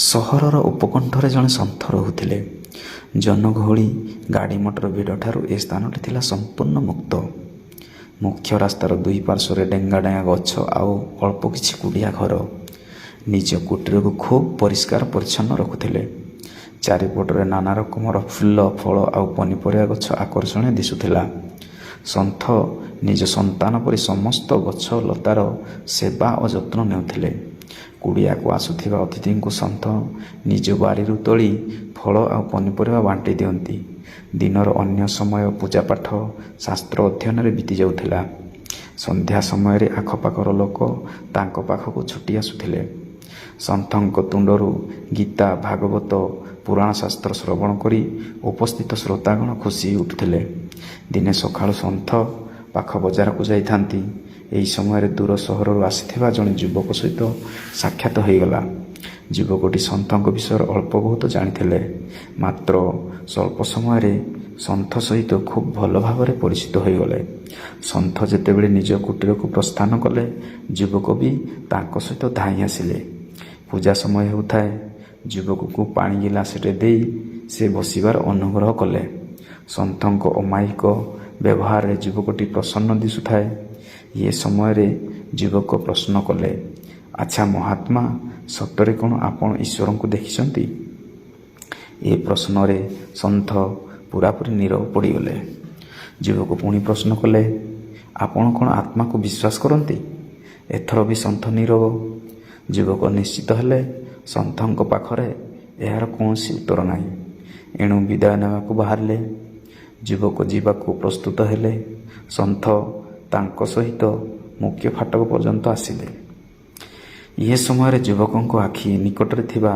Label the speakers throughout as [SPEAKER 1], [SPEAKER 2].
[SPEAKER 1] ସହରର ଉପକଣ୍ଠରେ ଜଣେ ସନ୍ଥ ରହୁଥିଲେ। ଜନଗହଳି, ଗାଡ଼ି ମଟର ଭିଡ଼ଠାରୁ ଏ ସ୍ଥାନଟି ଥିଲା ସମ୍ପୂର୍ଣ୍ଣ ମୁକ୍ତ। ମୁଖ୍ୟ ରାସ୍ତାର ଦୁଇ ପାର୍ଶ୍ୱରେ ଡେଙ୍ଗା ଡେଙ୍ଗା ଗଛ ଆଉ ଅଳ୍ପ କିଛି କୁଡ଼ିଆ ଘର। ନିଜ କୁଟୀରକୁ ଖୁବ୍ ପରିଷ୍କାର ପରିଚ୍ଛନ୍ନ ରଖୁଥିଲେ। ଚାରିପଟରେ ନାନା ରକମର ଫୁଲ, ଫଳ ଆଉ ପନିପରିବା ଗଛ ଆକର୍ଷଣୀୟ ଦିଶୁଥିଲା। ସନ୍ଥ ନିଜ ସନ୍ତାନ ପରି ସମସ୍ତ ଗଛ ଲତାର ସେବା ଓ ଯତ୍ନ ନେଉଥିଲେ। କୁଡ଼ିଆକୁ ଆସୁଥିବା ଅତିଥିଙ୍କୁ ସନ୍ଥ ନିଜ ବାରିରୁ ତୋଳି ଫଳ ଆଉ ପନିପରିବା ବାଣ୍ଟି ଦିଅନ୍ତି। ଦିନର ଅନ୍ୟ ସମୟ ପୂଜାପାଠ, ଶାସ୍ତ୍ର ଅଧ୍ୟୟନରେ ବିତିଯାଉଥିଲା। ସନ୍ଧ୍ୟା ସମୟରେ ଆଖପାଖର ଲୋକ ତାଙ୍କ ପାଖକୁ ଛୁଟି ଆସୁଥିଲେ। ସନ୍ଥଙ୍କ ତୁଣ୍ଡରୁ ଗୀତା, ଭାଗବତ, ପୁରାଣ ଶାସ୍ତ୍ର ଶ୍ରବଣ କରି ଉପସ୍ଥିତ ଶ୍ରୋତାଗଣ ଖୁସି ହୋଇ ଉଠୁଥିଲେ। ଦିନେ ସକାଳୁ ସନ୍ଥ ପାଖ ବଜାରକୁ ଯାଇଥାନ୍ତି। ଏହି ସମୟରେ ଦୂର ସହରରୁ ଆସିଥିବା ଜଣେ ଯୁବକ ସହିତ ସାକ୍ଷାତ ହୋଇଗଲା। ଯୁବକଟି ସନ୍ଥଙ୍କ ବିଷୟରେ ଅଳ୍ପ ବହୁତ ଜାଣିଥିଲେ। ମାତ୍ର ସ୍ୱଳ୍ପ ସମୟରେ ସନ୍ଥ ସହିତ ଖୁବ୍ ଭଲ ଭାବରେ ପରିଚିତ ହୋଇଗଲେ। ସନ୍ଥ ଯେତେବେଳେ ନିଜ କୁଟୀରକୁ ପ୍ରସ୍ଥାନ କଲେ, ଯୁବକ ବି ତାଙ୍କ ସହିତ ଧାଇଁ ଆସିଲେ। ପୂଜା ସମୟ ହେଉଥାଏ। ଯୁବକକୁ ପାଣି ଗିଲାସଟେ ଦେଇ ସେ ବସିବାର ଅନୁଗ୍ରହ କଲେ। ସନ୍ଥଙ୍କ ଅମାୟିକ ବ୍ୟବହାରରେ ଯୁବକଟି ପ୍ରସନ୍ନ ଦିଶୁଥାଏ। ଏ ସମୟରେ ଯୁବକ ପ୍ରଶ୍ନ କଲେ, ଆଚ୍ଛା ମହାତ୍ମା, ସତରେ କ'ଣ ଆପଣ ଈଶ୍ୱରଙ୍କୁ ଦେଖିଛନ୍ତି? ଏ ପ୍ରଶ୍ନରେ ସନ୍ଥ ପୂରାପୂରି ନୀରବ ପଡ଼ିଗଲେ। ଯୁବକ ପୁଣି ପ୍ରଶ୍ନ କଲେ, ଆପଣ କ'ଣ ଆତ୍ମାକୁ ବିଶ୍ୱାସ କରନ୍ତି? ଏଥର ବି ସନ୍ଥ ନୀରବ। ଯୁବକ ନିଶ୍ଚିତ ହେଲେ, ସନ୍ଥଙ୍କ ପାଖରେ ଏହାର କୌଣସି ଉତ୍ତର ନାହିଁ। ଏଣୁ ବିଦାୟ ନେବାକୁ ବାହାରିଲେ। ଯୁବକ ଯିବାକୁ ପ୍ରସ୍ତୁତ ହେଲେ। ସନ୍ଥ ତାଙ୍କ ସହିତ ମୁଖ୍ୟ ଫାଟକ ପର୍ଯ୍ୟନ୍ତ ଆସିଲେ। ଏ ସମୟରେ ଯୁବକଙ୍କ ଆଖି ନିକଟରେ ଥିବା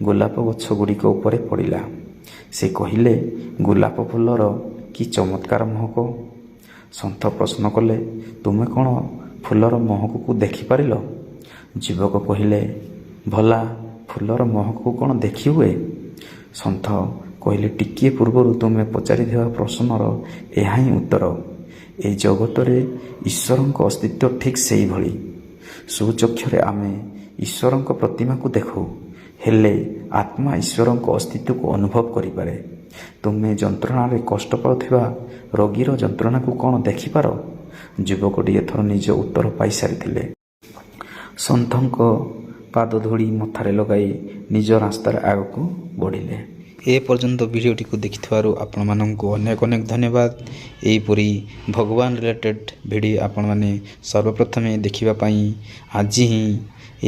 [SPEAKER 1] ଗୋଲାପ ଗଛ ଗୁଡ଼ିକ ଉପରେ ପଡ଼ିଲା। ସେ କହିଲେ, ଗୋଲାପ ଫୁଲର କି ଚମତ୍କାର ମହକ! ସନ୍ଥ ପ୍ରଶ୍ନ କଲେ, ତୁମେ କ'ଣ ଫୁଲର ମହକକୁ ଦେଖିପାରିଲ? ଯୁବକ କହିଲେ, ଭଲା, ଫୁଲର ମହକକୁ କ'ଣ ଦେଖିହୁଏ? ସନ୍ଥ କହିଲେ, ଟିକିଏ ପୂର୍ବରୁ ତୁମେ ପଚାରିଥିବା ପ୍ରଶ୍ନର ଏହା ହିଁ ଉତ୍ତର। ଏ ଜଗତରେ ଈଶ୍ୱରଙ୍କ ଅସ୍ତିତ୍ୱ ଠିକ୍ ସେହିଭଳି। ସ୍ୱଚକ୍ଷୁରେ ଆମେ ଈଶ୍ୱରଙ୍କ ପ୍ରତିମାକୁ ଦେଖୁ, ହେଲେ ଆତ୍ମା ଈଶ୍ୱରଙ୍କ ଅସ୍ତିତ୍ୱକୁ ଅନୁଭବ କରିପାରେ। ତୁମେ ଯନ୍ତ୍ରଣାରେ କଷ୍ଟ ପାଉଥିବା ରୋଗୀର ଯନ୍ତ୍ରଣାକୁ କ'ଣ ଦେଖିପାର? ଯୁବକଟି ଏଥର ନିଜ ଉତ୍ତର ପାଇସାରିଥିଲେ। ସନ୍ଥଙ୍କ ପାଦଧୂଳି ମଥାରେ ଲଗାଇ ନିଜ ରାସ୍ତାରେ ଆଗକୁ ବଢ଼ିଲେ।
[SPEAKER 2] ଏ ପର୍ଯ୍ୟନ୍ତ ଭିଡ଼ିଓଟିକୁ ଦେଖିଥିବାରୁ ଆପଣମାନଙ୍କୁ ଅନେକ ଅନେକ ଧନ୍ୟବାଦ। ଏହିପରି ଭଗବାନ ରିଲେଟେଡ଼୍ ଭିଡ଼ିଓ ଆପଣମାନେ ସର୍ବପ୍ରଥମେ ଦେଖିବା ପାଇଁ ଆଜି ହିଁ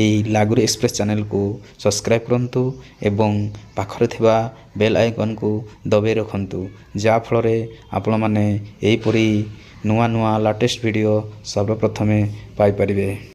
[SPEAKER 2] ଏହି ଲାଗୁରୀ ଏକ୍ସପ୍ରେସ୍ ଚ୍ୟାନେଲକୁ ସବସ୍କ୍ରାଇବ୍ କରନ୍ତୁ ଏବଂ ପାଖରେ ଥିବା ବେଲ୍ ଆଇକନ୍କୁ ଦବାଇ ରଖନ୍ତୁ, ଯାହାଫଳରେ ଆପଣମାନେ ଏହିପରି ନୂଆ ନୂଆ ଲାଟେଷ୍ଟ ଭିଡ଼ିଓ ସର୍ବପ୍ରଥମେ ପାଇପାରିବେ।